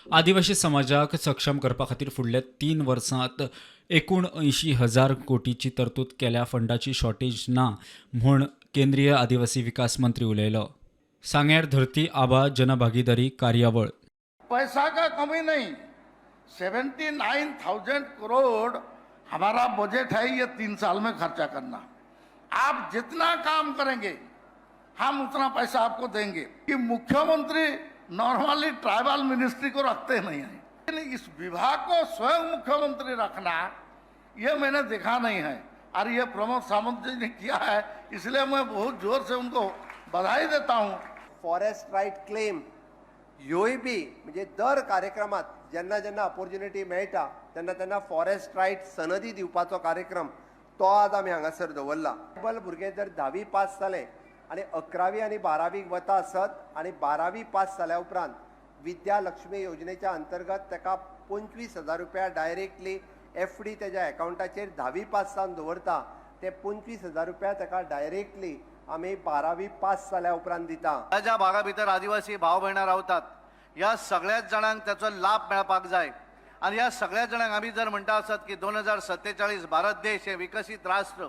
आदिवासी समाजाक सक्षम करपा खातीर फुडल्या 3 वर्सांत 79,000 कोटीची तरतूद केल्या. फंडाची शॉर्टेज ना म्हूण केंद्रीय आदिवासी विकास मंत्री उलयलो. सांग्यार धरती आबा जनभागीदारी कार्यावळ. पैसा का कमी नहीं. 79,000 करोड़ हमारा बजट है, ये 3 साल में खर्चा करना. आप जितना काम करेंगे, हम उतना पैसा आपको देंगे. कि मुख्यमंत्री नॉर्मली ट्राइबल मिनिस्ट्री को रखते नहीं है, लेकिन इस विभाग को स्वयं मुख्यमंत्री रखना, ये मैंने देखा नहीं है और ये प्रमोद सावंत जी ने किया है. इसलिए मैं बहुत जोर से उनको बधाई देता हूँ. फॉरेस्ट रायट क्लेम ह्योय बी म्हणजे दर कार्यक्रमात जेन्ना जेन्ना ऑपोर्च्युनिटी मेळटा, तेन्ना तेन्ना फॉरेस्ट रायट सनदी दिवपाचो कार्यक्रम तो आज आमी हांगासर दवरला. ट्रायबल भुरगे जर धावी पास जाले आनी अकरावी आनी बारावीक वता आसत आनी बारावी पास जाल्या उपरांत विद्या लक्ष्मी योजनेच्या अंतर्गत ताका 25,000 रुपया डायरेक्टली एफडी तेज्या एकावंटाचेर धावी पास जावन दवरता. ते 25,000 रुपया ताका डायरेक्टली आमी बारावी पास जाल्या उपरांत दिता. ज्या ज्या भागा भितर आदिवासी भाव भयणां रावतात, ह्या सगळ्याच जाणांक त्याचो लाभ मेळपाक जाय. आनी ह्या सगळ्या जाणांक आमी जर म्हणटा आसत की 2047 भारत देश हे विकसीत राष्ट्र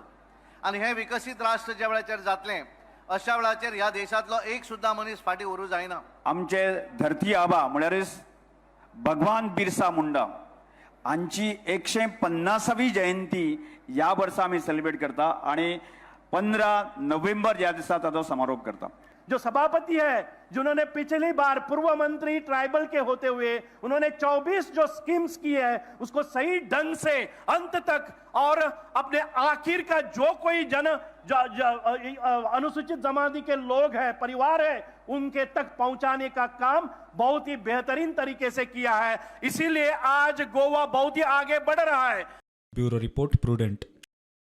आनी हें विकसीत राष्ट्र ज्या वेळाचेर जातलें, अशा वेळाचेर ह्या देशांतलो एक सुद्दां मनीस फाटीं उरूं जायना. आमचे धरती आबा म्हळ्यारच भगवान बिरसा मुंडा हांची 150वी जयंती ह्या वर्सा आमी सेलिब्रेट करता आणि 15 नोव्हेंबर ह्या दिसा ताचो समारोप करता. जो सभापति है, जिन्होंने पिछली बार पूर्व मंत्री ट्राइबल के होते हुए उन्होंने 24 जो स्कीम्स की है, उसको सही ढंग से अंत तक और अपने आखिर का जो कोई जन ज, ज, अनुसूचित जमाती के लोग हैं, परिवार है, उनके तक पहुंचाने का काम बहुत ही बेहतरीन तरीके से किया है. इसीलिए आज गोवा बहुत ही आगे बढ़ रहा है. Bureau report, prudent.